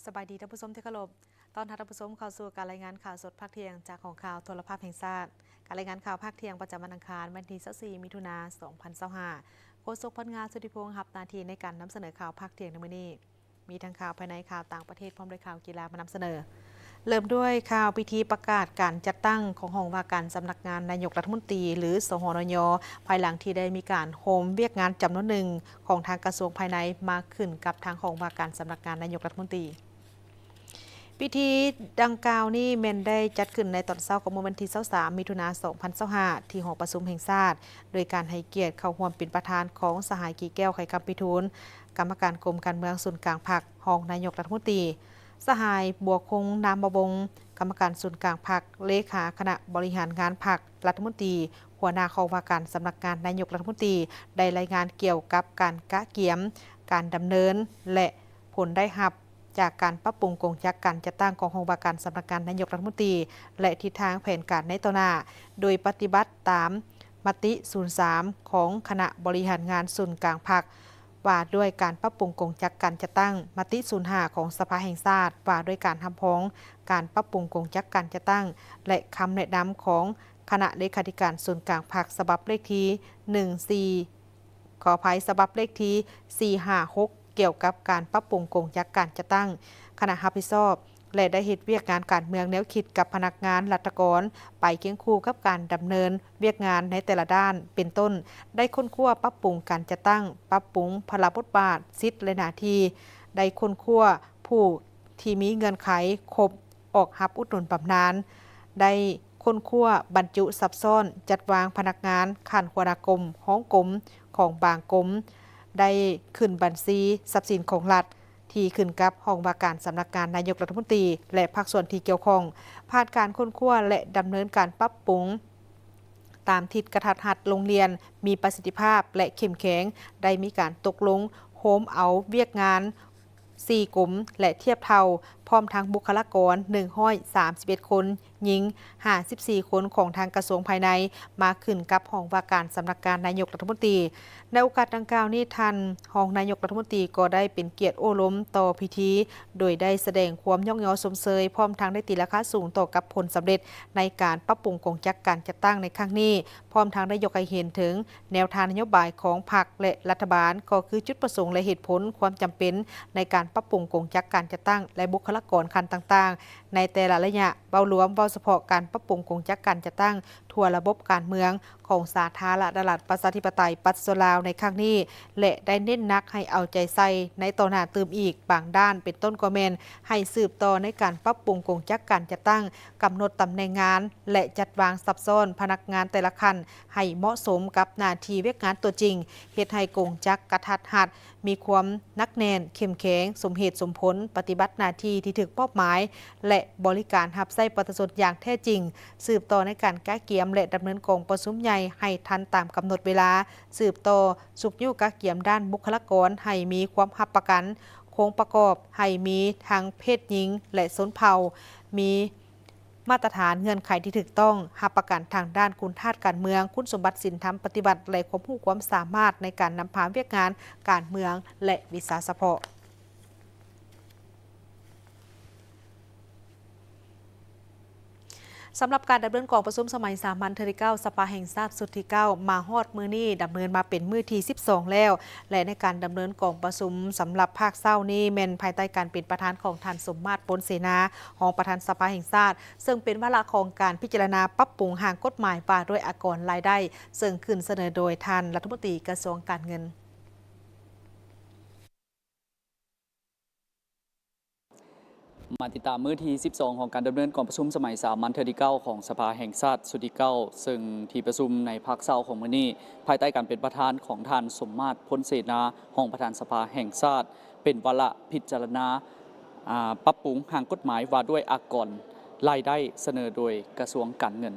ສະບາຍດີທ່ານຜູ້ຊົມທີ່ເຄົາລົບ. ຕ້ອນຮັບທ່ານຜູ້ຊົມເຂົ້າສູ່ການລາຍງານຂ່າວສົດພາກທ່ຽງຈາກຫ້ອງຂ່າວໂທລະພາບແຫ່ງຊາດ. ການລາຍງານຂ່າວພາກທ່ຽງປະຈຳວັນອັງຄານ ວັນທີຊາວສີ່ ມິຖຸນາ ສອງພັນຊາວຫ້າ. ໂຄສົກ ພັນງາ ສຸດທິພົງ ຮັບໜ້າທີ່ໃນການນຳສະເໜີຂ່າວພາກທ່ຽງໃນມື້ນີ້. ມີທັງຂ່າວພາຍໃນ, ຂ່າວຕ່າງປະເທດ ພ້ອມດ້ວຍຂ່າວກິລາມານຳສະເໜີ. ເລີ່ມດ້ວຍຂ່າວພິທີປະກາດການຈັດຕັ້ງຂອງຫ້ອງວ່າການສຳນັກງານນາຍົກລັດຖະມົນຕີ ຫຼື ສຫນຍ ພາຍຫຼັງທີ່ໄດ້ມີການໂຮມວຽກງານຈຳນວນໜຶ່ງຂອງທາງກະຊວງພາຍໃນມາຂຶ້ນກັບທາງຫ້ອງວ່າການສຳນັກງານນາຍົກລັດຖະມົນຕີ. ພິທີດັ່ງກ່າວນີ້ແມ່ນໄດ້ຈັດຂຶ້ນໃນຕອນເຊົ້າຂອງມື້ວັນທີຊາວສາມ ມິຖຸນາ ສອງພັນຊາວຫ້າ ທີ່ຫໍປະຊຸມແຫ່ງຊາດ, ໂດຍການໃຫ້ກຽດເຂົ້າຮ່ວມເປັນປະທານຂອງສະຫາຍ ກີແກ້ວ ໄຂຄຳພິທູນ, ກຳມະການກົມການເມືອງສູນກາງພັກ, ຮອງນາຍົກລັດຖະມົນຕີ, ສະຫາຍ ບົວຄົງ ນາມມະວົງ, ກຳມະການສູນກາງພັກ, ເລຂາຄະນະບໍລິຫານງານພັກ, ລັດຖະມົນຕີ, ຫົວໜ້າຫ້ອງວ່າການສຳນັກງານນາຍົກລັດຖະມົນຕີ ໄດ້ລາຍງານກ່ຽວກັບການກະກຽມ, ການດຳເນີນ ແລະ ຜົນໄດ້ຮັບຈາກການປັບປຸງກົງຈັກການຈັດຕັ້ງຂອງຫ້ອງວ່າການສຳນັກງານນາຍົກລັດຖະມົນຕີ ແລະ ທິດທາງແຜນການໃນຕໍ່ໜ້າ, ໂດຍປະຕິບັດຕາມມະຕິສູນສາມຂອງຄະນະບໍລິຫານງານສູນກາງພັກ ວ່າດ້ວຍການປັບປຸງກົງຈັກການຈັດຕັ້ງ, ມະຕິສູນຫ້າຂອງສະພາແຫ່ງຊາດ ວ່າດ້ວຍການຮັບຮອງການປັບປຸງກົງຈັກການຈັດຕັ້ງ ແລະ ຄຳແນະນຳຂອງຄະນະເລຂາທິການສູນກາງພັກ ສະບັບເລກທີໜຶ່ງສີ່ ຂໍອະໄພ, ສະບັບເລກທີສີ່ຫ້າຫົກ ກ່ຽວກັບການປັບປຸງກົງຈັກການຈັດຕັ້ງຄະນະຮັບຜິດຊອບ ແລະ ໄດ້ເຮັດວຽກງານການເມືອງແນວຄິດກັບພະນັກງານລັດຖະກອນ ໄປຄຽງຄູ່ກັບການດຳເນີນວຽກງານໃນແຕ່ລະດ້ານ ເປັນຕົ້ນ ໄດ້ຄົ້ນຄວ້າປັບປຸງການຈັດຕັ້ງ, ປັບປຸງພາລະບົດບາດ, ສິດ ແລະ ໜ້າທີ່, ໄດ້ຄົ້ນຄວ້າຜູ້ທີ່ມີເງື່ອນໄຂຄົບອອກຮັບອຸດໜູນບຳນານ, ໄດ້ຄົ້ນຄວ້າບັນຈຸຊັບຊ້ອນ, ຈັດວາງພະນັກງານຂັ້ນຫົວໜ້າກົມ, ຮອງກົມຂອງບາງກົມ, ໄດ້ຂຶ້ນບັນຊີຊັບສິນຂອງລັດ ທີ່ຂຶ້ນກັບຫ້ອງວ່າການສຳນັກງານນາຍົກລັດຖະມົນຕີ ແລະ ພາກສ່ວນທີ່ກ່ຽວຂ້ອງ, ຜ່ານການຄົ້ນຄວ້າ ແລະ ດຳເນີນການປັບປຸງຕາມທິດກະທັດຮັດ, ໂຮງຮຽນມີປະສິດທິພາບ ແລະ ເຂັ້ມແຂງ, ໄດ້ມີການຕົກລົງໂຮມເອົາວຽກງານສີ່ກົມ ແລະ ທຽບເທົ່າ, ພ້ອມທັງບຸກຄະລາກອນໜຶ່ງຮ້ອຍສາມສິບເອັດຄົນ, ຍິງຫ້າສິບສີ່ຄົນຂອງທາງກະຊວງພາຍໃນ ມາຂຶ້ນກັບຫ້ອງວ່າການສຳນັກງານນາຍົກລັດຖະມົນຕີ. ໃນໂອກາດດັ່ງກ່າວນີ້, ທ່ານຮອງນາຍົກລັດຖະມົນຕີກໍໄດ້ເປັນກຽດໂອ້ລົມຕໍ່ພິທີ, ໂດຍໄດ້ສະແດງຄວາມຍ້ອງຍໍຊົມເຊີຍ, ພ້ອມທັງໄດ້ຕີລາຄາສູງຕໍ່ກັບຜົນສຳເລັດໃນການປັບປຸງກົງຈັກການຈັດຕັ້ງໃນຄັ້ງນີ້, ພ້ອມທັງໄດ້ຍົກໃຫ້ເຫັນເຖິງແນວທາງນະໂຍບາຍຂອງພັກ ແລະ ລັດຖະບານ, ກໍຄືຈຸດປະສົງ ແລະ ເຫດຜົນຄວາມຈຳເປັນໃນການປັບປຸງກົງຈັກການຈັດຕັ້ງ ແລະ ບຸກຄະລາກອນຂັ້ນຕ່າງໆ ໃນແຕ່ລະໄລຍະ. ເວົ້າລວມ, ເວົ້າສະເພາະການປັບປຸງກົງຈັກການຈັດຕັ້ງ ທົ່ວລະບົບການເມືອງຂອງສາທາລະນະລັດ ປະຊາທິປະໄຕ ປະຊາຊົນລາວໃນຄັ້ງນີ້ ແລະ ໄດ້ເນັ້ນໜັກໃຫ້ເອົາໃຈໃສ່ໃນຕໍ່ໜ້າຕື່ມອີກບາງດ້ານ, ເປັນຕົ້ນກໍແມ່ນໃຫ້ສືບຕໍ່ໃນການປັບປຸງກົງຈັກການຈັດຕັ້ງ, ກຳນົດຕຳແໜ່ງງານ ແລະ ຈັດວາງຊັບຊ້ອນພະນັກງານແຕ່ລະຂັ້ນໃຫ້ເໝາະສົມກັບໜ້າທີ່ວຽກງານຕົວຈິງ, ເຮັດໃຫ້ກົງຈັກກະທັດຮັດ, ມີຄວາມໜັກແໜ້ນ, ເຂັ້ມແຂງ, ສົມເຫດສົມຜົນ, ປະຕິບັດໜ້າທີ່ທີ່ຖືກມອບໝາຍ ແລະ ບໍລິການຮັບໃຊ້ປະຊາຊົນຢ່າງແທ້ຈິງ, ສືບຕໍ່ໃນການກະກຽມ ແລະ ດຳເນີນກອງປະຊຸມໃຫຍ່ໃຫ້ທັນຕາມກຳນົດເວລາ, ສືບຕໍ່ຊຸກຍູ້ກະກຽມດ້ານບຸກຄະລາກອນໃຫ້ມີຄວາມຮັບປະກັນ, ໂຄງປະກອບໃຫ້ມີທັງເພດຍິງ ແລະ ຊົນເຜົ່າ, ມີ ມາດຕະຖານເງື່ອນໄຂທີ່ຖືກຕ້ອງ, ຮັບປະກັນທາງດ້ານຄຸນທາດການເມືອງ, ຄຸນສົມບັດສິນທຳປະຕິວັດ ແລະ ຄວາມຮູ້ຄວາມສາມາດໃນການນຳພາວຽກງານການເມືອງ ແລະ ວິຊາສະເພາະ. ສຳລັບການດຳເນີນກອງປະຊຸມສະໄໝສາມັນເທື່ອທີເກົ້າ ສະພາແຫ່ງຊາດຊຸດທີເກົ້າ ມາຮອດມື້ນີ້ ດຳເນີນມາເປັນມື້ທີສິບສອງແລ້ວ ແລະ ໃນການດຳເນີນກອງປະຊຸມສຳລັບພາກເຊົ້ານີ້ ແມ່ນພາຍໃຕ້ການເປັນປະທານຂອງທ່ານ ສົມມາດ ພົນເສນາ ຮອງປະທານສະພາແຫ່ງຊາດ, ເຊິ່ງເປັນວາລະຂອງການພິຈາລະນາປັບປຸງຮ່າງກົດໝາຍວ່າດ້ວຍອາກອນລາຍໄດ້, ເຊິ່ງຂຶ້ນສະເໜີໂດຍທ່ານລັດຖະມົນຕີກະຊວງການເງິນ. ມາຕິດຕາມມື້ທີສິບສອງຂອງການດຳເນີນກອງປະຊຸມສະໄໝສາມັນເທື່ອທີເກົ້າຂອງສະພາແຫ່ງຊາດຊຸດທີເກົ້າ ເຊິ່ງທີ່ປະຊຸມໃນພາກເຊົ້າຂອງມື້ນີ້ ພາຍໃຕ້ການເປັນປະທານຂອງທ່ານ ສົມມາດ ພົນເສນາ ຮອງປະທານສະພາແຫ່ງຊາດ ເປັນວາລະພິຈາລະນາ ອາ ປັບປຸງຮ່າງກົດໝາຍວ່າດ້ວຍອາກອນລາຍໄດ້ ສະເໜີໂດຍກະຊວງການເງິນ.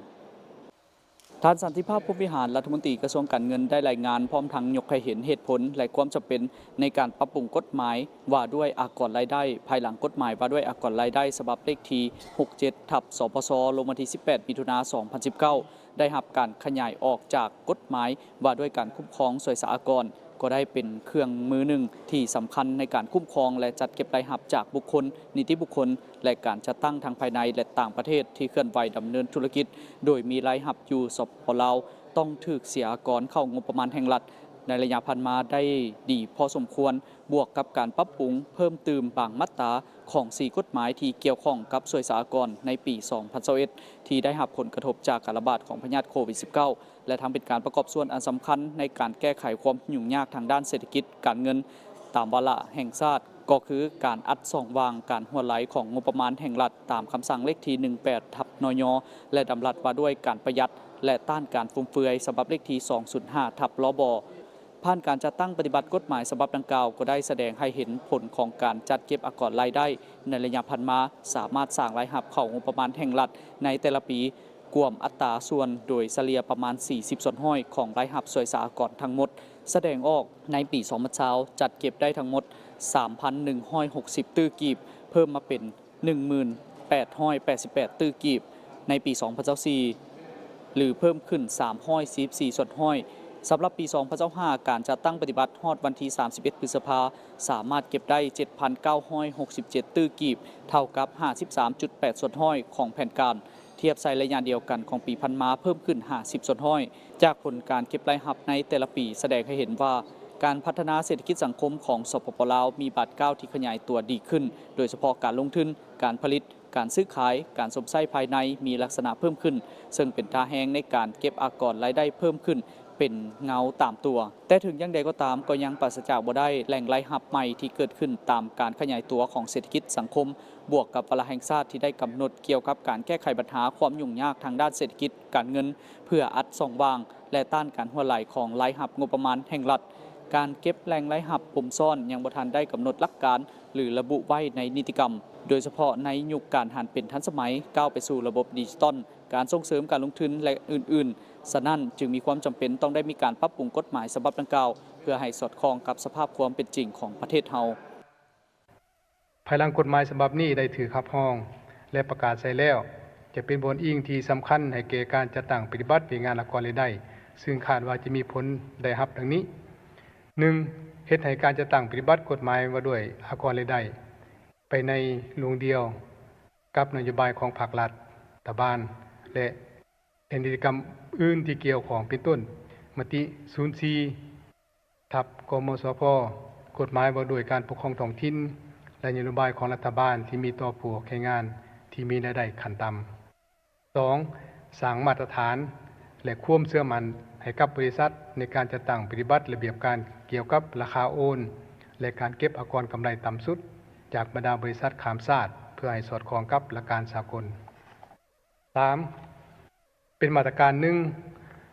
ທ່ານ ສັນຕິພາບ ພົມວິຫານ ລັດຖະມົນຕີກະຊວງການເງິນ ໄດ້ລາຍງານ ພ້ອມທັງຍົກໃຫ້ເຫັນເຫດຜົນ ແລະ ຄວາມຈຳເປັນໃນການປັບປຸງກົດໝາຍວ່າດ້ວຍອາກອນລາຍໄດ້ ພາຍຫຼັງກົດໝາຍວ່າດ້ວຍອາກອນລາຍໄດ້ ສະບັບເລກທີຫົກເຈັດ ທັບ ສພຊ ລົງວັນທີສິບແປດ ມິຖຸນາ ສອງພັນສິບເກົ້າ ໄດ້ຮັບການຂະຫຍາຍອອກຈາກກົດໝາຍວ່າດ້ວຍການຄຸ້ມຄອງສວຍສາອາກອນ ກໍໄດ້ເປັນເຄື່ອງມືໜຶ່ງທີ່ສຳຄັນໃນການຄຸ້ມຄອງ ແລະ ຈັດເກັບລາຍຮັບຈາກບຸກຄົນ, ນິຕິບຸກຄົນ ແລະ ການຈັດຕັ້ງທັງພາຍໃນ ແລະ ຕ່າງປະເທດທີ່ເຄື່ອນໄຫວດຳເນີນທຸລະກິດ, ໂດຍມີລາຍຮັບຢູ່ ສປປ ລາວ ຕ້ອງຖືກເສຍອາກອນເຂົ້າງົບປະມານແຫ່ງລັດ ໃນໄລຍະຜ່ານມາໄດ້ດີພໍສົມຄວນ, ບວກກັບການປັບປຸງເພີ່ມຕື່ມບາງມາດຕາຂອງສີ່ກົດໝາຍທີ່ກ່ຽວຂ້ອງກັບສ່ວຍສາອາກອນໃນປີສອງພັນຊາວເອັດ ທີ່ໄດ້ຮັບຜົນກະທົບຈາກການລະບາດຂອງພະຍາດໂຄວິດສິບເກົ້າ ແລະ ທັງເປັນການປະກອບສ່ວນອັນສຳຄັນໃນການແກ້ໄຂຄວາມຫຍຸ້ງຍາກທາງດ້ານເສດຖະກິດການເງິນຕາມວາລະແຫ່ງຊາດ, ກໍຄືການອັດຊ່ອງວ່າງການຮົ່ວໄຫຼຂອງງົບປະມານແຫ່ງລັດ ຕາມຄຳສັ່ງເລກທີໜຶ່ງແປດທັບ ນຍ ແລະ ດຳລັດວ່າດ້ວຍການປະຢັດ ແລະ ຕ້ານການຟຸມເຟືອຍ ສະບັບເລກທີສອງສູນຫ້າທັບ ລບ. ຜ່ານການຈັດຕັ້ງປະຕິບັດກົດໝາຍສະບັບດັ່ງກ່າວ ກໍໄດ້ສະແດງໃຫ້ເຫັນຜົນຂອງການຈັດເກັບອາກອນລາຍໄດ້ໃນໄລຍະຜ່ານມາ ສາມາດສ້າງລາຍຮັບເຂົ້າງົບປະມານແຫ່ງລັດໃນແຕ່ລະປີ ກວມອັດຕາສ່ວນໂດຍສະເລ່ຍປະມານສີ່ສິບສ່ວນຮ້ອຍຂອງລາຍຮັບສ່ວຍສາອາກອນທັງໝົດ, ສະແດງອອກໃນປີສອງພັນຊາວ ຈັດເກັບໄດ້ທັງໝົດສາມພັນໜຶ່ງຮ້ອຍຫົກສິບຕື້ກີບ, ເພີ່ມມາເປັນໜຶ່ງໝື່ນແປດຮ້ອຍແປດສິບແປດຕື້ກີບໃນປີສອງພັນຊາວສີ່ ຫຼື ເພີ່ມຂຶ້ນສາມຮ້ອຍສີ່ສິບສີ່ສ່ວນຮ້ອຍ. ສຳລັບປີສອງພັນຊາວຫ້າ ການຈັດຕັ້ງປະຕິບັດຮອດວັນທີສາມສິບເອັດ ພຶດສະພາ ສາມາດເກັບໄດ້ເຈັດພັນເກົ້າຮ້ອຍຫົກສິບເຈັດຕື້ກີບ, ເທົ່າກັບຫ້າສິບສາມຈຸດແປດສ່ວນຮ້ອຍຂອງແຜນການ, ທຽບໃສ່ໄລຍະດຽວກັນຂອງປີຜ່ານມາເພີ່ມຂຶ້ນຫ້າສິບສ່ວນຮ້ອຍ. ຈາກຜົນການເກັບລາຍຮັບໃນແຕ່ລະປີ ສະແດງໃຫ້ເຫັນວ່າ ການພັດທະນາເສດຖະກິດສັງຄົມຂອງ ສປປ ລາວ ມີບາດກ້າວທີ່ຂະຫຍາຍຕົວດີຂຶ້ນ, ໂດຍສະເພາະການລົງທຶນ, ການຜະລິດ, ການຊື້ຂາຍ, ການຊົມໃຊ້ພາຍໃນມີລັກສະນະເພີ່ມຂຶ້ນ, ເຊິ່ງເປັນທ່າແຮງໃນການເກັບອາກອນລາຍໄດ້ເພີ່ມຂຶ້ນເປັນເງົາຕາມຕົວ. ແຕ່ເຖິງຢ່າງໃດກໍຕາມ, ກໍຍັງປາສະຈາກບໍ່ໄດ້ແຫຼ່ງລາຍຮັບໃໝ່ທີ່ເກີດຂຶ້ນຕາມການຂະຫຍາຍຕົວຂອງເສດຖະກິດສັງຄົມ, ບວກກັບວາລະແຫ່ງຊາດທີ່ໄດ້ກຳນົດກ່ຽວກັບການແກ້ໄຂບັນຫາຄວາມຫຍຸ້ງຍາກທາງດ້ານເສດຖະກິດການເງິນ ເພື່ອອັດຊ່ອງວ່າງ ແລະ ຕ້ານການຮົ່ວໄຫຼຂອງລາຍຮັບງົບປະມານແຫ່ງລັດ, ການເກັບແຫຼ່ງລາຍຮັບປົມຊ້ອນຍັງບໍ່ທັນໄດ້ກຳນົດຫຼັກການ ຫຼື ລະບຸໄວ້ໃນນິຕິກຳ, ໂດຍສະເພາະໃນຍຸກການຫັນເປັນທັນສະໄໝ, ກ້າວໄປສູ່ລະບົບດິຈິຕອນ, ການສົ່ງເສີມການລົງທຶນ ແລະ ອື່ນໆ. ສະນັ້ນ, ຈຶ່ງມີຄວາມຈຳເປັນຕ້ອງໄດ້ມີການປັບປຸງກົດໝາຍສະບັບດັ່ງກ່າວ ເພື່ອໃຫ້ສອດຄ່ອງກັບສະພາບຄວາມເປັນຈິງຂອງປະເທດເຮົາ. ພາຍຫຼັງກົດໝາຍສະບັບນີ້ໄດ້ຖືກຮັບຮອງ ແລະ ປະກາດໃຊ້ແລ້ວ, ຈະເປັນບ່ອນອີງທີ່ສຳຄັນໃຫ້ແກ່ການຈັດຕັ້ງປະຕິບັດວຽກງານອາກອນລາຍໄດ້, ຊຶ່ງຄາດວ່າຈະມີຜົນໄດ້ຮັບດັ່ງນີ້: ໜຶ່ງ, ເຮັດໃຫ້ການຈັດຕັ້ງປະຕິບັດກົດໝາຍວ່າດ້ວຍອາກອນລາຍໄດ້ ໄປໃນລວງດຽວກັບນະໂຍບາຍຂອງພາກລັດ, ລັດຖະບານ ແລະ ແລະ ນິຕິກຳອື່ນທີ່ກ່ຽວຂ້ອງ ເປັນຕົ້ນ ມະຕິສູນສີ່ທັບ ກມສພ, ກົດໝາຍວ່າດ້ວຍການປົກຄອງທ້ອງຖິ່ນ ແລະ ນະໂຍບາຍຂອງລັດຖະບານທີ່ມີຕໍ່ຜູ້ຮັບໃຊ້ງານທີ່ມີລາຍໄດ້ຂັ້ນຕ່ຳ. ສອງ, ສ້າງມາດຕະຖານ ແລະ ຄວາມເຊື່ອໝັ້ນໃຫ້ກັບບໍລິສັດໃນການຈັດຕັ້ງປະຕິບັດລະບຽບການກ່ຽວກັບລາຄາໂອນ ແລະ ການເກັບອາກອນກຳໄລຕ່ຳສຸດຈາກບັນດາບໍລິສັດຂ້າມຊາດ ເພື່ອໃຫ້ສອດຄ່ອງກັບຫຼັກການສາກົນ. ສາມ, ເປັນມາດຕະການໜຶ່ງ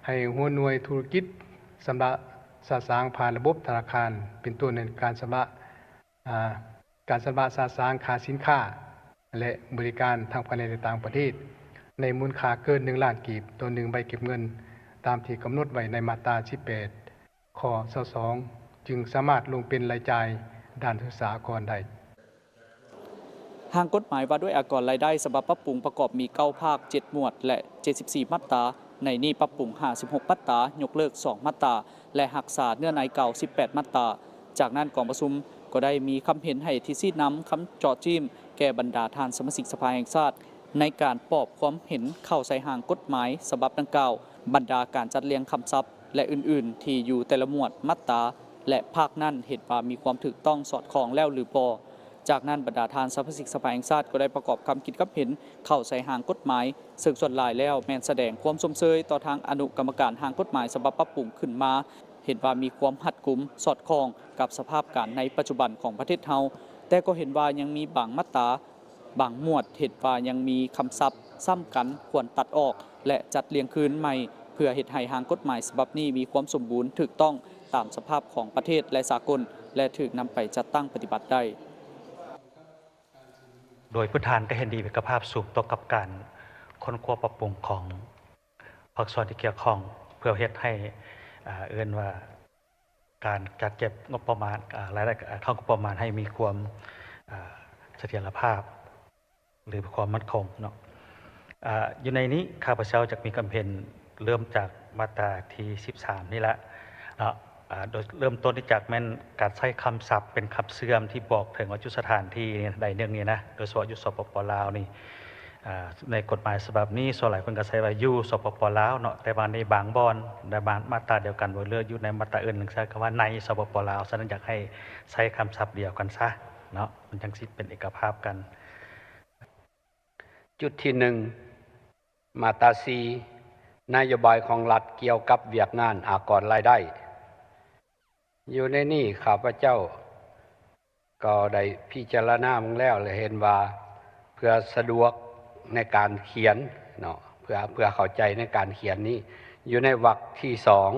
ໃຫ້ຫົວໜ່ວຍທຸລະກິດຊຳລະສະສາງຜ່ານລະບົບທະນາຄານ, ເປັນຕົ້ນໃນການຊຳລະ, ອາ, ການຊຳລະສະສາງຄ່າສິນຄ້າ ແລະ ບໍລິການທັງພາຍໃນ ແລະ ຕ່າງປະເທດ ໃນມູນຄ່າເກີນໜຶ່ງລ້ານກີບຕໍ່ໜຶ່ງໃບເກັບເງິນ, ຕາມທີ່ກຳນົດໄວ້ໃນມາດຕາສິບແປດ ຂໍ້ຊາວສອງ ຈຶ່ງສາມາດລົງເປັນລາຍຈ່າຍດ້ານສຸດສາອາກອນໄດ້. ຮ່າງກົດໝາຍວ່າດ້ວຍອາກອນລາຍໄດ້ສະບັບປັບປຸງປະກອບມີເກົ້າພາກ, ເຈັດໝວດ ແລະ ເຈັດສິບສີ່ມາດຕາ. ໃນນີ້ປັບປຸງຫ້າສິບຫົກມາດຕາ, ຍົກເລີກສອງມາດຕາ ແລະ ຮັກສາເນື້ອໃນເກົ່າສິບແປດມາດຕາ. ຈາກນັ້ນກອງປະຊຸມກໍໄດ້ມີຄຳເຫັນໃຫ້ທິດຊີ້ນຳ, ຄຳເຈາະຈີ້ມແກ່ບັນດາທ່ານສະມາຊິກສະພາແຫ່ງຊາດ ໃນການປອບຄວາມເຫັນເຂົ້າໃສ່ຮ່າງກົດໝາຍສະບັບດັ່ງກ່າວ, ບັນດາການຈັດລຽງຄຳສັບ ແລະ ອື່ນໆ ທີ່ຢູ່ແຕ່ລະໝວດ, ມາດຕາ ແລະ ພາກນັ້ນເຫັນວ່າມີຄວາມຖືກຕ້ອງສອດຄ່ອງແລ້ວຫຼືບໍ່. ຈາກນັ້ນບັນດາທ່ານສະມາຊິກສະພາແຫ່ງຊາດກໍໄດ້ປະກອບຄຳຄິດຄຳເຫັນເຂົ້າໃສ່ຮ່າງກົດໝາຍ, ເຊິ່ງສ່ວນຫຼາຍແລ້ວແມ່ນສະແດງຄວາມຊົມເຊີຍຕໍ່ທາງອະນຸກຳມະການຮ່າງກົດໝາຍສະບັບປັບປຸງຂຶ້ນມາ, ເຫັນວ່າມີຄວາມຮັດກຸມ, ສອດຄ່ອງກັບສະພາບການໃນປັດຈຸບັນຂອງປະເທດເຮົາ, ແຕ່ກໍເຫັນວ່າຍັງມີບາງມາດຕາ, ບາງໝວດເຫັນວ່າຍັງມີຄຳສັບຊ້ຳກັນ ຄວນຕັດອອກ ແລະ ຈັດລຽງຄືນໃໝ່ ເພື່ອເຮັດໃຫ້ຮ່າງກົດໝາຍສະບັບນີ້ມີຄວາມສົມບູນ, ຖືກຕ້ອງຕາມສະພາບຂອງປະເທດ ແລະ ສາກົນ ແລະ ຖືກນຳໄປຈັດຕັ້ງປະຕິບັດໄດ້. ໂດຍພື້ນຖານກໍເຫັນດີເອກະພາບສູງຕໍ່ກັບການຄົ້ນຄວ້າປັບປຸງຂອງພາກສ່ວນທີ່ກ່ຽວຂ້ອງ ເພື່ອເຮັດໃຫ້ ອາ ເອີ້ນວ່າ ການຈັດເກັບງົບປະມານ ອາ ລາຍໄດ້ ອາ ເຂົ້າງົບປະມານໃຫ້ມີຄວາມ ອາ ສະຖຽນລະພາບ ຫຼື ຄວາມໝັ້ນຄົງເນາະ. ອາ ຢູ່ໃນນີ້ຂ້າພະເຈົ້າຈະມີຄຳເຫັນເລີ່ມຈາກມາດຕາທີສິບສາມນີ້ລະເນາະ. ອ່າ ໂດຍເລີ່ມຕົ້ນນີ້ຈາກແມ່ນການໃຊ້ຄຳສັບເປັນຄຳເຊື່ອມທີ່ບອກເຖິງວ່າຈຸດສະຖານທີ່ໃດໜຶ່ງນີ້ນະ ໂດຍສະເພາະຢູ່ ສປປ ລາວນີ້ ອ່າ ໃນກົດໝາຍສະບັບນີ້ ສ່ວນຫຼາຍເພິ່ນກໍໃຊ້ວ່າຢູ່ ສປປ ລາວເນາະ ແຕ່ວ່າໃນບາງບ່ອນ ໃນມາດຕາດຽວກັນ ບໍ່ເລີກຢູ່ໃນມາດຕາອື່ນ ເພິ່ນໃຊ້ຄຳວ່າໃນ ສປປ ລາວ ສະນັ້ນຢາກໃຫ້ໃຊ້ຄຳສັບດຽວກັນຊະເນາະ ມັນຈັ່ງຊິເປັນເອກະພາບກັນ. ຈຸດທີໜຶ່ງ ມາດຕາສີ່ ນະໂຍບາຍຂອງລັດກ່ຽວກັບວຽກງານອາກອນລາຍໄດ້. ຢູ່ໃນນີ້ຂ້າພະເຈົ້າກໍໄດ້ພິຈາລະນາເບິ່ງແລ້ວ ແລະ ເຫັນວ່າເພື່ອສະດວກໃນການຂຽນເນາະ ເພື່ອ ເພື່ອເຂົ້າໃຈໃນການຂຽນນີ້ ຢູ່ໃນວັກທີສອງ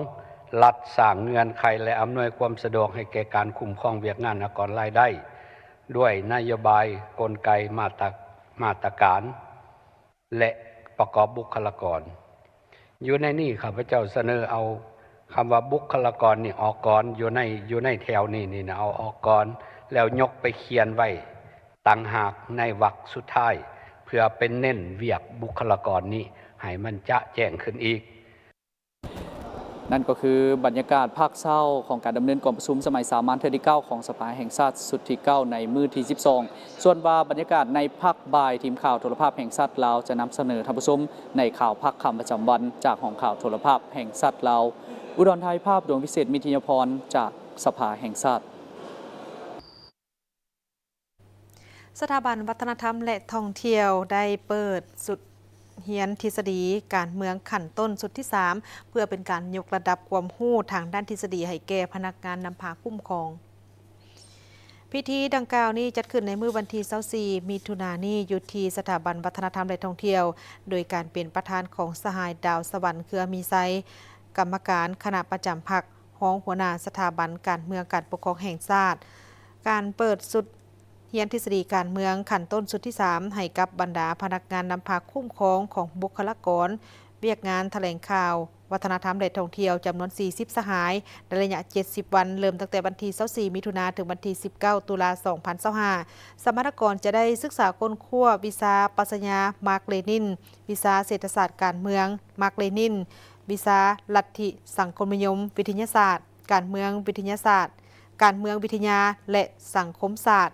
ລັດສ້າງເງື່ອນໄຂ ແລະ ອຳນວຍຄວາມສະດວກໃຫ້ແກ່ການຄຸ້ມຄອງວຽກງານອາກອນລາຍໄດ້ ດ້ວຍນະໂຍບາຍ, ກົນໄກ, ມາດຕະ ມາດຕະການ ແລະ ປະກອບບຸກຄະລາກອນ. ຢູ່ໃນນີ້ຂ້າພະເຈົ້າສະເໜີເອົາຄຳວ່າບຸກຄະລາກອນນີ້ອອກກ່ອນ ຢູ່ໃນ ຢູ່ໃນແຖວນີ້ນີ້ນະ ເອົາອອກກ່ອນ ແລ້ວຍົກໄປຂຽນໄວ້ຕ່າງຫາກໃນວັກສຸດທ້າຍ ເພື່ອເປັນເນັ້ນວຽກບຸກຄະລາກອນນີ້ໃຫ້ມັນຈະແຈ້ງຂຶ້ນອີກ. ນັ້ນກໍຄືບັນຍາກາດພາກເຊົ້າຂອງການດຳເນີນກອງປະຊຸມສະໄໝສາມັນເທື່ອທີເກົ້າຂອງສະພາແຫ່ງຊາດຊຸດທີເກົ້າໃນມື້ທີສິບສອງ. ສ່ວນວ່າບັນຍາກາດໃນພາກບ່າຍ ທີມຂ່າວໂທລະພາບແຫ່ງຊາດລາວຈະນຳສະເໜີທ່ານຜູ້ຊົມໃນຂ່າວພາກຄ່ຳປະຈຳວັນ ຈາກຫ້ອງຂ່າວໂທລະພາບແຫ່ງຊາດລາວ. ອຸດອນໄທຍພາບ ດວງວິເສດ ມິດທິຍາພອນ ຈາກສະພາແຫ່ງຊາດ. ສະຖາບັນວັດທະນະທຳ ແລະ ທ່ອງທ່ຽວ ໄດ້ເປີດຊຸດຮຽນທິດສະດີການເມືອງຂັ້ນຕົ້ນຊຸດທີສາມ ເພື່ອເປັນການຍົກລະດັບຄວາມຮູ້ທາງດ້ານທິດສະດີໃຫ້ແກ່ພະນັກງານນຳພາຄຸ້ມຄອງ. ພິທີດັ່ງກ່າວນີ້ຈັດຂຶ້ນໃນມື້ວັນທີຊາວສີ່ ມິຖຸນານີ້ ຢູ່ທີ່ສະຖາບັນວັດທະນະທຳ ແລະ ທ່ອງທ່ຽວ ໂດຍການເປັນປະທານຂອງສະຫາຍ ດາວສະຫວັນ ເຄືອມີໄຊ ກຳມະການຄະນະປະຈຳພັກ ຮອງຫົວໜ້າສະຖາບັນການເມືອງການປົກຄອງແຫ່ງຊາດ, ການເປີດຊຸດຮຽນທິດສະດີການເມືອງຂັ້ນຕົ້ນຊຸດທີສາມ ໃຫ້ກັບບັນດາພະນັກງານນຳພາຄຸ້ມຄອງຂອງບຸກຄະລາກອນວຽກງານຖະແຫຼງຂ່າວ ວັດທະນະທຳ ແລະ ທ່ອງທ່ຽວ ຈຳນວນສີ່ສິບສະຫາຍ ໃນໄລຍະເຈັດສິບວັນ ເລີ່ມຕັ້ງແຕ່ວັນທີຊາວສີ່ ມິຖຸນາ ເຖິງວັນທີສິບເກົ້າ ຕຸລາ ສອງພັນຊາວຫ້າ. ສຳມະນາກອນຈະໄດ້ສຶກສາຄົ້ນຄວ້າວິຊາປັດຊະຍາມາກເລນິນ, ວິຊາເສດຖະສາດການເມືອງມາກເລນິນ, ວິຊາລັດທິສັງຄົມນິຍົມວິທະຍາສາດ, ການເມືອງວິທະຍາສາດ, ການເມືອງວິທະຍາ ແລະ ສັງຄົມສາດ,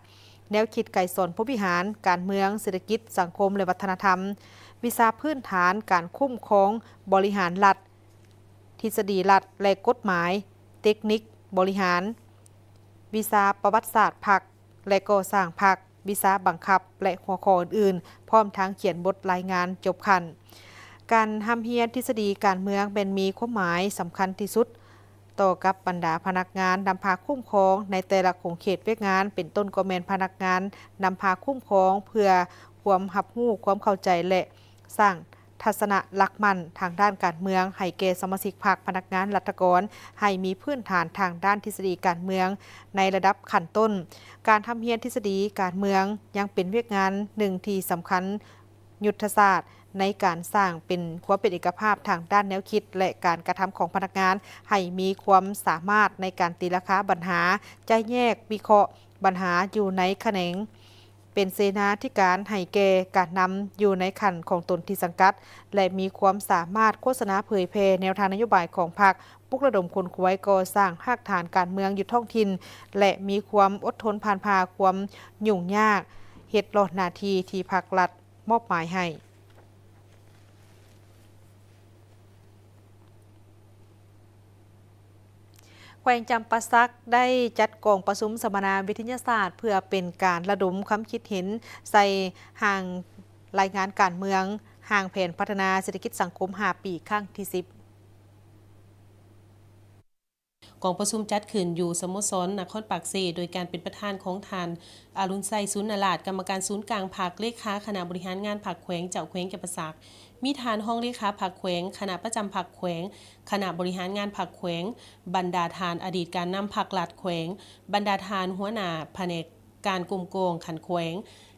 ແນວຄິດໄກສອນພົມວິຫານ, ການເມືອງ, ເສດຖະກິດ, ສັງຄົມ ແລະ ວັດທະນະທຳ, ວິຊາພື້ນຖານການຄຸ້ມຄອງບໍລິຫານລັດ, ທິດສະດີລັດ ແລະ ກົດໝາຍ, ເຕັກນິກບໍລິຫານ, ວິຊາປະຫວັດສາດພັກ ແລະ ກໍ່ສ້າງພັກ, ວິຊາບັງຄັບ ແລະ ຫົວຂໍ້ອື່ນໆ, ພ້ອມທັງຂຽນບົດລາຍງານຈົບຂັ້ນ. ການຮ່ຳຮຽນທິດສະດີການເມືອງແມ່ນມີຄວາມໝາຍສຳຄັນທີ່ສຸດຕໍ່ກັບບັນດາພະນັກງານນຳພາຄຸ້ມຄອງໃນແຕ່ລະຂົງເຂດວຽກງານ, ເປັນຕົ້ນກໍແມ່ນພະນັກງານນຳພາຄຸ້ມຄອງ, ເພື່ອຄວາມຮັບຮູ້, ຄວາມເຂົ້າໃຈ ແລະ ສ້າງ ທັດສະນະຫຼັກໝັ້ນທາງດ້ານການເມືອງໃຫ້ແກ່ສະມາຊິກພັກ, ພະນັກງານລັດຖະກອນ ໃຫ້ມີພື້ນຖານທາງດ້ານທິດສະດີການເມືອງໃນລະດັບຂັ້ນຕົ້ນ. ການຮ່ຳຮຽນທິດສະດີການເມືອງຍັງເປັນວຽກງານໜຶ່ງທີ່ສຳຄັນຍຸດທະສາດໃນການສ້າງເປັນຄວາມເປັນເອກະພາບທາງດ້ານແນວຄິດ ແລະ ການກະທຳຂອງພະນັກງານ ໃຫ້ມີຄວາມສາມາດໃນການຕີລາຄາບັນຫາ, ຈະແຍກວິເຄາະບັນຫາຢູ່ໃນຂະແໜງ ເປັນເສນາທິການໃຫ້ແກ່ການນຳຢູ່ໃນຂັ້ນຂອງຕົນທີ່ສັງກັດ ແລະ ມີຄວາມສາມາດໂຄສະນາເຜີຍແຜ່ແນວທາງນະໂຍບາຍຂອງພັກ, ປຸກລະດົມຂົນຂວາຍກໍ່ສ້າງຮາກຖານການເມືອງຢູ່ທ້ອງຖິ່ນ ແລະ ມີຄວາມອົດທົນຜ່ານຜ່າຄວາມຫຍຸ້ງຍາກ, ເຮັດລອດໜ້າທີ່ທີ່ພັກລັດ ມອບໝາຍໃຫ້. ແຂວງຈຳປາສັກໄດ້ຈັດກອງປະຊຸມສຳມະນາວິທະຍາສາດ ເພື່ອເປັນການລະດົມຄວາມຄິດເຫັນໃສ່ຮ່າງລາຍງານການເມືອງ, ຮ່າງແຜນພັດທະນາເສດຖະກິດສັງຄົມຫ້າປີ ຄັ້ງທີສິບ. ກອງປະຊຸມຈັດຂຶ້ນຢູ່ສະໂມສອນນະຄອນປາກເຊ ໂດຍການເປັນປະທານຂອງທ່ານ ອາລຸນໄຊ ສູນນາລາດ ກຳມະການສູນກາງພັກ, ເລຂາຄະນະບໍລິຫານງານພັກແຂວງ, ເຈົ້າແຂວງຈຳປາສັກ, ມີທ່ານຮອງເລຂາພັກແຂວງ, ຄະນະປະຈຳພັກແຂວງ, ຄະນະບໍລິຫານງານພັກແຂວງ, ບັນດາທ່ານອະດີດການນຳພັກລັດແຂວງ, ບັນດາທ່ານຫົວໜ້າພະແນກ ການກົມກອງຂັ້ນແຂວງ,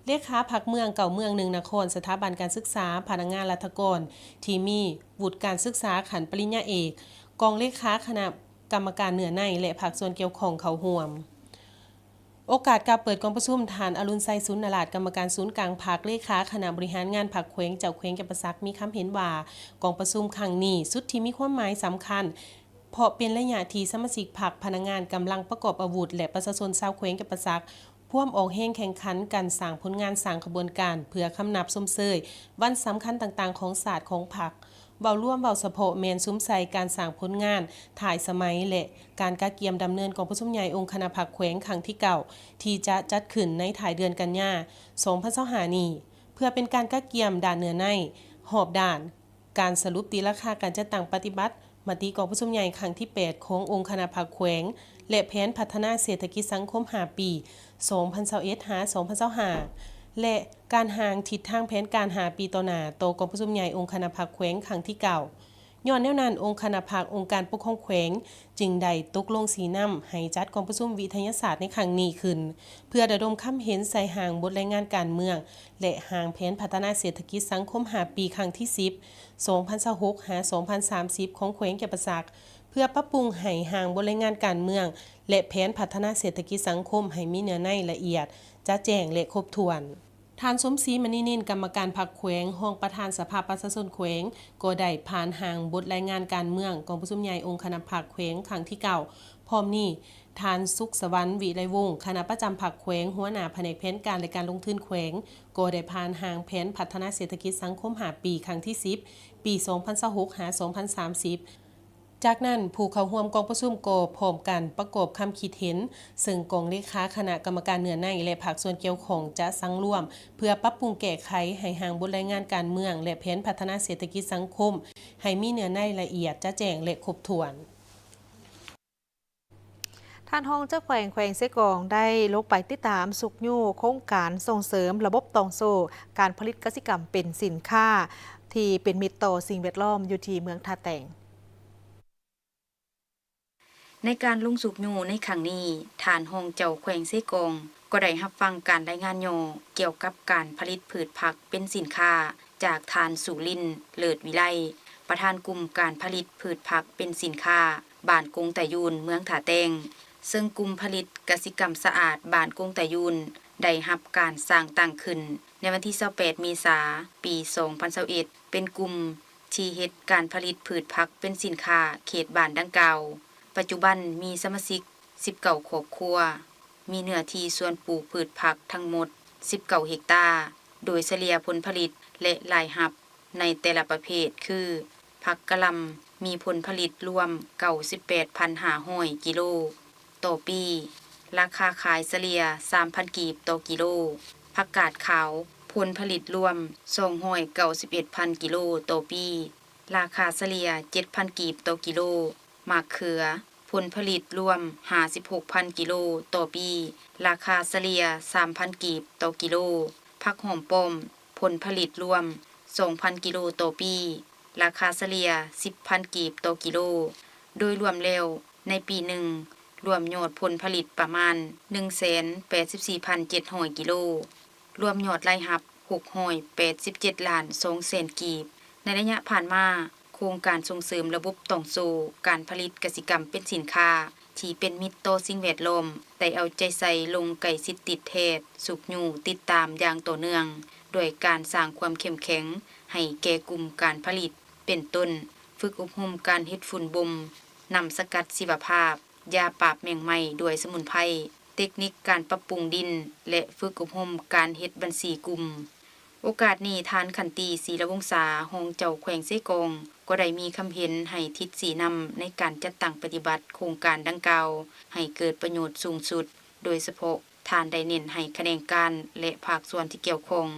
ເລຂາພັກເມືອງເກົ້າເມືອງໜຶ່ງນະຄອນ, ສະຖາບັນການສຶກສາ, ພະນັກງານລັດຖະກອນທີ່ມີວຸດການສຶກສາຂັ້ນປະລິນຍາເອກ, ກອງເລຂາ, ຄະນະກຳມະການເນື້ອໃນ ແລະ ພາກສ່ວນກ່ຽວຂ້ອງເຂົ້າຮ່ວມ. ໂອກາດກ່າວເປີດກອງປະຊຸມ, ທ່ານ ອາລຸນໄຊ ສູນນາລາດ ກຳມະການສູນກາງພັກ, ເລຂາຄະນະບໍລິຫານງານພັກແຂວງ, ເຈົ້າແຂວງຈຳປາສັກ ມີຄຳເຫັນວ່າ ກອງປະຊຸມຄັ້ງນີ້ ຊຸດທີ່ມີຄວາມໝາຍສຳຄັນ ເພາະເປັນໄລຍະທີ່ສະມາຊິກພັກ, ພະນັກງານ, ກຳລັງປະກອບອາວຸດ ແລະ ປະຊາຊົນຊາວແຂວງຈຳປາສັກ ພວມອອກແຮງແຂ່ງຂັນກັນສ້າງຜົນງານ, ສ້າງຂະບວນການ ເພື່ອຄຳນັບຊົມເຊີຍວັນສຳຄັນຕ່າງໆຂອງຊາດ, ຂອງພັກ. ເວົ້າລວມ, ເວົ້າສະເພາະແມ່ນສຸມໃສ່ການສ້າງຜົນງານທ້າຍສະໄໝ ແລະ ການກະກຽມດຳເນີນກອງປະຊຸມໃຫຍ່ອົງຄະນະພັກແຂວງຄັ້ງທີເກົ້າ ທີ່ຈະຈັດຂຶ້ນໃນທ້າຍເດືອນກັນຍາ ສອງພັນຊາວຫ້ານີ້ ເພື່ອເປັນການກະກຽມດ້ານເນື້ອໃນຮອບດ້ານ, ການສະຫຼຸບຕີລາຄາການຈັດຕັ້ງປະຕິບັດມະຕິກອງປະຊຸມໃຫຍ່ຄັ້ງທີແປດຂອງອົງຄະນະພັກແຂວງ ແລະ ແຜນພັດທະນາເສດຖະກິດສັງຄົມຫ້າປີ ສອງພັນຊາວເອັດ ຫາ ສອງພັນຊາວຫ້າ ແລະ ການຮ່າງທິດທາງແຜນການຫ້າປີຕໍ່ໜ້າ ຕໍ່ກອງປະຊຸມໃຫຍ່ອົງຄະນະພັກແຂວງຄັ້ງທີເກົ້າ. ຍ້ອນແນວນັ້ນ, ອົງຄະນະພັກອົງການປົກຄອງແຂວງຈຶ່ງໄດ້ຕົກລົງຊີ້ນຳໃຫ້ຈັດກອງປະຊຸມວິທະຍາສາດໃນຄັ້ງນີ້ຂຶ້ນ ເພື່ອລະດົມຄຳເຫັນໃສ່ຮ່າງບົດລາຍງານການເມືອງ ແລະ ຮ່າງແຜນພັດທະນາເສດຖະກິດສັງຄົມຫ້າປີ ຄັ້ງທີສິບ ສອງພັນຊາວຫົກ ຫາ ສອງພັນສາມສິບ ຂອງແຂວງຈຳປາສັກ ເພື່ອປັບປຸງໃຫ້ຮ່າງບົດລາຍງານການເມືອງ ແລະ ແຜນພັດທະນາເສດຖະກິດສັງຄົມໃຫ້ມີເນື້ອໃນລະອຽດ, ຈະແຈ້ງ ແລະ ຄົບຖ້ວນ. ທ່ານ ສົມສີ ມະນີນິນ ກຳມະການພັກແຂວງ, ຮອງປະທານສະພາປະຊາຊົນແຂວງ ກໍໄດ້ຜ່ານຮ່າງບົດລາຍງານການເມືອງກອງປະຊຸມໃຫຍ່ອົງຄະນະພັກແຂວງຄັ້ງທີເກົ້າ. ພ້ອມນີ້, ທ່ານ ສຸກສະຫວັນ ວິໄລວົງ ຄະນະປະຈຳພັກແຂວງ, ຫົວໜ້າພະແນກແຜນການ ແລະ ການລົງທຶນແຂວງ ກໍໄດ້ຜ່ານຮ່າງແຜນພັດທະນາເສດຖະກິດສັງຄົມຫ້າປີ ຄັ້ງທີສິບ ປີສອງພັນຊາວຫົກ ຫາ ສອງພັນສາມສິບ. ຈາກນັ້ນ, ຜູ້ເຂົ້າຮ່ວມກອງປະຊຸມກໍພ້ອມກັນປະກອບຄຳຄິດເຫັນ, ເຊິ່ງກອງເລຂາຄະນະກຳມະການເນື້ອໃນ ແລະ ພາກສ່ວນກ່ຽວຂ້ອງຈະສັງລວມ ເພື່ອປັບປຸງແກ້ໄຂໃຫ້ຮ່າງບົດລາຍງານການເມືອງ ແລະ ແຜນພັດທະນາເສດຖະກິດສັງຄົມ ໃຫ້ມີເນື້ອໃນລະອຽດ, ຈະແຈ້ງ ແລະ ຄົບຖ້ວນ. ທ່ານຮອງເຈົ້າແຂວງແຂວງເຊກອງ ໄດ້ລົງໄປຕິດຕາມຊຸກຍູ້ໂຄງການສົ່ງເສີມລະບົບຕ່ອງໂສ້ການຜະລິດກະສິກຳເປັນສິນຄ້າ ທີ່ເປັນມິດຕໍ່ສິ່ງແວດລ້ອມ ຢູ່ທີ່ເມືອງທ່າແຕງ. ໃນການລົງຊຸກຍູ້ໃນຄັ້ງນີ້, ທ່ານຮອງເຈົ້າແຂວງເຊກອງ ກໍໄດ້ຮັບຟັງການລາຍງານຫຍໍ້ກ່ຽວກັບການຜະລິດພືດຜັກເປັນສິນຄ້າ ຈາກທ່ານ ສຸລິນ ເລີດວິໄລ ປະທານກຸ່ມການຜະລິດພືດຜັກເປັນສິນຄ້າ ບ້ານກົງຕາຍູນ ເມືອງທ່າແຕງ, ເຊິ່ງກຸ່ມຜະລິດກະສິກຳສະອາດບ້ານກົງຕາຍູນ ໄດ້ຮັບການສ້າງຕັ້ງຂຶ້ນໃນວັນທີຊາວແປດ ເມສາ ປີສອງພັນຊາວເອັດ ເປັນກຸ່ມທີ່ເຮັດການຜະລິດພືດຜັກເປັນສິນຄ້າເຂດບ້ານດັ່ງກ່າວ. ປັດຈຸບັນມີສະມາຊິກສິບເກົ້າຄອບຄົວ, ມີເນື້ອທີ່ສວນປູກພືດຜັກທັງໝົດສິບເກົ້າເຮັກຕາ, ໂດຍສະເລ່ຍຜົນຜະລິດ ແລະ ລາຍຮັບໃນແຕ່ລະປະເພດຄື ຜັກກະຫຼ່ຳ ມີຜົນຜະລິດລວມເກົ້າສິບແປດພັນຫ້າຮ້ອຍກິໂລຕໍ່ປີ, ລາຄາຂາຍສະເລ່ຍສາມພັນກີບຕໍ່ກິໂລ, ຜັກກາດຂາວ ຜົນຜະລິດລວມສອງຮ້ອຍເກົ້າສິບເອັດພັນກິໂລຕໍ່ປີ, ລາຄາສະເລ່ຍເຈັດພັນກີບຕໍ່ກິໂລ, ໝາກເຂືອ ຜົນຜະລິດລວມຫ້າສິບຫົກພັນກິໂລຕໍ່ປີ, ລາຄາສະເລ່ຍສາມພັນກີບຕໍ່ກິໂລ, ຜັກຫອມປ້ອມ ຜົນຜະລິດລວມສອງພັນກິໂລຕໍ່ປີ, ລາຄາສະເລ່ຍສິບພັນກີບຕໍ່ກິໂລ. ໂດຍລວມແລ້ວໃນປີໜຶ່ງ ລວມຍອດຜົນຜະລິດປະມານໜຶ່ງແສນແປດສິບສີ່ພັນເຈັດຮ້ອຍກິໂລ, ລວມຍອດລາຍຮັບຫົກຮ້ອຍແປດສິບເຈັດລ້ານສອງແສນກີບ. ໃນໄລຍະຜ່ານມາ, ໂຄງການສົ່ງເສີມລະບົບຕ່ອງໂສ້ການຜະລິດກະສິກຳເປັນສິນຄ້າ ທີ່ເປັນມິດຕໍ່ສິ່ງແວດລ້ອມ ໄດ້ເອົາໃຈໃສ່ລົງໃກ້ຊິດຕິດແທດ, ຊຸກຍູ້ຕິດຕາມຢ່າງຕໍ່ເນື່ອງ ດ້ວຍການສ້າງຄວາມເຂັ້ມແຂງໃຫ້ແກ່ກຸ່ມການຜະລິດ ເປັນຕົ້ນ ຝຶກອົບຮົມການເຮັດຝຸ່ນບົ່ມ, ນ້ຳສະກັດຊີວະພາບ, ຢາປາບແມງໄມ້ດ້ວຍສະໝຸນໄພ, ເຕັກນິກການປັບປຸງດິນ ແລະ ຝຶກອົບຮົມການເຮັດບັນຊີກຸ່ມ. ໂອກາດນີ້, ທ່ານ ຂັນຕີ ສີລະວົງສາ ຮອງເຈົ້າແຂວງເຊກອງ ກໍໄດ້ມີຄຳເຫັນໃຫ້ທິດຊີ້ນຳໃນການຈັດຕັ້ງປະຕິບັດໂຄງການດັ່ງກ່າວໃຫ້ເກີດປະໂຫຍດສູງສຸດ, ໂດຍສະເພາະທ່ານໄດ້ເນັ້ນໃຫ້ຂະແໜງການ ແລະ ພາກສ່ວນທີ່ກ່ຽວຂ້ອງ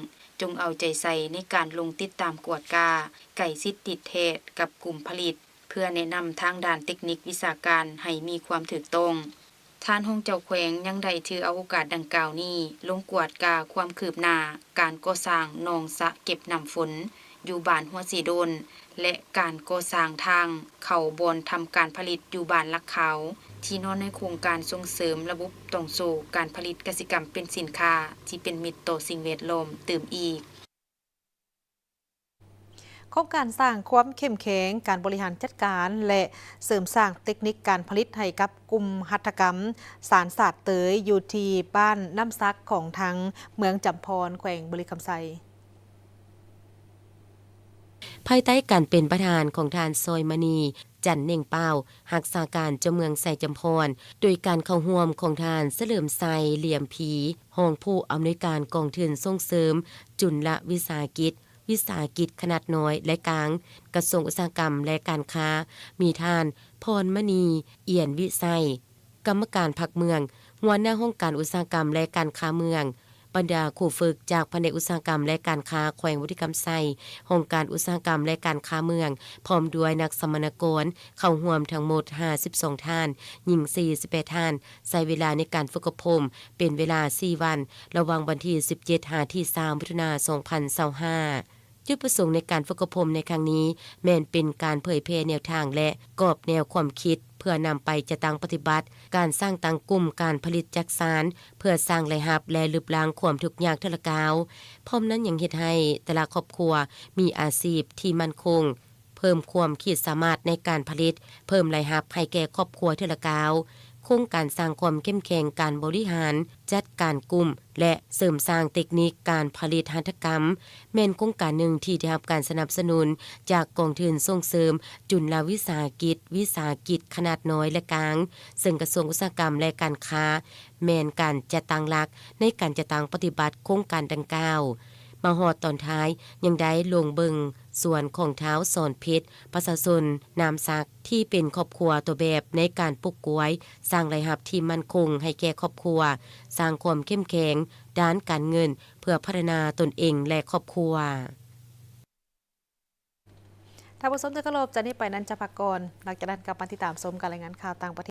ຈົ່ງເອົາໃຈໃສ່ໃນການລົງຕິດຕາມກວດກາ ໃກ້ຊິດຕິດແທດກັບກຸ່ມຜະລິດ ເພື່ອແນະນຳທາງດ້ານເຕັກນິກວິຊາການໃຫ້ມີຄວາມຖືກຕ້ອງ. ທ່ານຮອງເຈົ້າແຂວງຍັງໄດ້ຖືເອົາໂອກາດດັ່ງກ່າວນີ້ລົງກວດກາຄວາມຄືບໜ້າການກໍ່ສ້າງໜອງສະເກັບນ້ຳຝົນຢູ່ບ້ານຫົວເຊໂດນ ແລະ ການກໍ່ສ້າງທາງເຂົ້າບ່ອນທຳການຜະລິດຢູ່ບ້ານຫຼັກຂາວ ທີ່ນອນໃນໂຄງການສົ່ງເສີມລະບົບຕ່ອງໂສ້ການຜະລິດກະສິກຳເປັນສິນຄ້າທີ່ເປັນມິດຕໍ່ສິ່ງແວດລ້ອມຕື່ມອີກ. ໂຄງການສ້າງຄວາມເຂັ້ມແຂງການບໍລິຫານຈັດການ ແລະ ເສີມສ້າງເຕັກນິກການຜະລິດໃຫ້ກັບກຸ່ມຫັດຖະກຳສານສາດເຕີຍ ຢູ່ທີ່ບ້ານນ້ຳສັກ ຂອງທາງເມືອງຈຳພອນ ແຂວງບໍລິຄຳໄຊ. ພາຍໃຕ້ການເປັນປະທານຂອງທ່ານ ຊອຍມະນີ ຈັນເໜັງປາວ, ຮັກສາການເຈົ້າເມືອງໄຊຈຳພອນ, ໂດຍການເຂົ້າຮ່ວມຂອງທ່ານ ສະເຫຼີມໄຊ ຫຼຽມພີ, ຮອງຜູ້ອຳນວຍການກອງທຶນສົ່ງເສີມຈຸນລະວິສາຫະກິດ, ວິສາຫະກິດຂະໜາດນ້ອຍ ແລະ ກາງ, ກະຊວງອຸດສາຫະກຳ ແລະ ການຄ້າ, ມີທ່ານ ພອນມະນີ ອຽນວິໄສ, ກຳມະການພັກເມືອງ, ຫົວໜ້າຫ້ອງການອຸດສາຫະກຳ ແລະ ການຄ້າເມືອງ, ບັນດາຄູຝຶກຈາກພະແນກອຸດສາຫະກຳ ແລະ ການຄ້າແຂວງບໍລິຄຳໄຊ, ຫ້ອງການອຸດສາຫະກຳ ແລະ ການຄ້າເມືອງ, ພ້ອມດ້ວຍນັກສຳມະນາກອນເຂົ້າຮ່ວມທັງໝົດຫ້າສິບສອງທ່ານ, ຍິງສີ່ສິບແປດທ່ານ, ໃຊ້ເວລາໃນການຝຶກອົບຮົມເປັນເວລາສີ່ວັນ, ລະຫວ່າງວັນທີສິບເຈັດຫາທີຊາວມິຖຸນາ ສອງພັນຊາວຫ້າ. ຈຸດປະສົງໃນການຝຶກອົບຮົມໃນຄັ້ງນີ້ ແມ່ນເປັນການເຜີຍແຜ່ແນວທາງ ແລະ ກອບແນວຄວາມຄິດ ເພື່ອນຳໄປຈັດຕັ້ງປະຕິບັດການສ້າງຕັ້ງກຸ່ມການຜະລິດຈັກສານ ເພື່ອສ້າງລາຍຮັບ ແລະ ລຶບລ້າງຄວາມທຸກຍາກເທື່ອລະກ້າວ. ພ້ອມນັ້ນຍັງເຮັດໃຫ້ແຕ່ລະຄອບຄົວມີອາຊີບທີ່ໝັ້ນຄົງ, ເພີ່ມຄວາມຂີດສາມາດໃນການຜະລິດ, ເພີ່ມລາຍຮັບໃຫ້ແກ່ຄອບຄົວເທື່ອລະກ້າວ. ໂຄງການສ້າງຄວາມເຂັ້ມແຂງການບໍລິຫານຈັດການກຸ່ມ ແລະ ເສີມສ້າງເຕັກນິກການຜະລິດຫັດຖະກຳ ແມ່ນໂຄງການໜຶ່ງທີ່ໄດ້ຮັບການສະໜັບສະໜູນຈາກກອງທຶນສົ່ງເສີມຈຸນລະວິສາຫະກິດ, ວິສາຫະກິດຂະໜາດນ້ອຍ ແລະ ກາງ, ເຊິ່ງກະຊວງອຸດສາຫະກຳ ແລະ ການຄ້າ ແມ່ນການຈັດຕັ້ງຫຼັກໃນການຈັດຕັ້ງປະຕິບັດໂຄງການດັ່ງກ່າວ. ມາຮອດຕອນທ້າຍ ຍັງໄດ້ລົງເບິ່ງສວນຂອງທ້າວ ສອນເພັດ, ປະຊາຊົນນາມສັກ ທີ່ເປັນຄອບຄົວຕົວແບບໃນການປູກກ້ວຍ, ສ້າງລາຍຮັບທີ່ໝັ້ນຄົງໃຫ້ແກ່ຄອບຄົວ, ສ້າງຄວາມເຂັ້ມແຂງດ້ານການເງິນເພື່ອພັດທະນາຕົນເອງ ແລະ ຄອບຄົວ. ທ່ານຜູ້ຊົມທີ່ເຄົາລົບ, ຈາກນີ້ໄປນັ້ນຈະພັກກ່ອນ, ຫຼັງຈາກນັ້ນກັບມາຕິດຕາມຊົມການລາຍງານຂ່າວຕ່າງປະເທ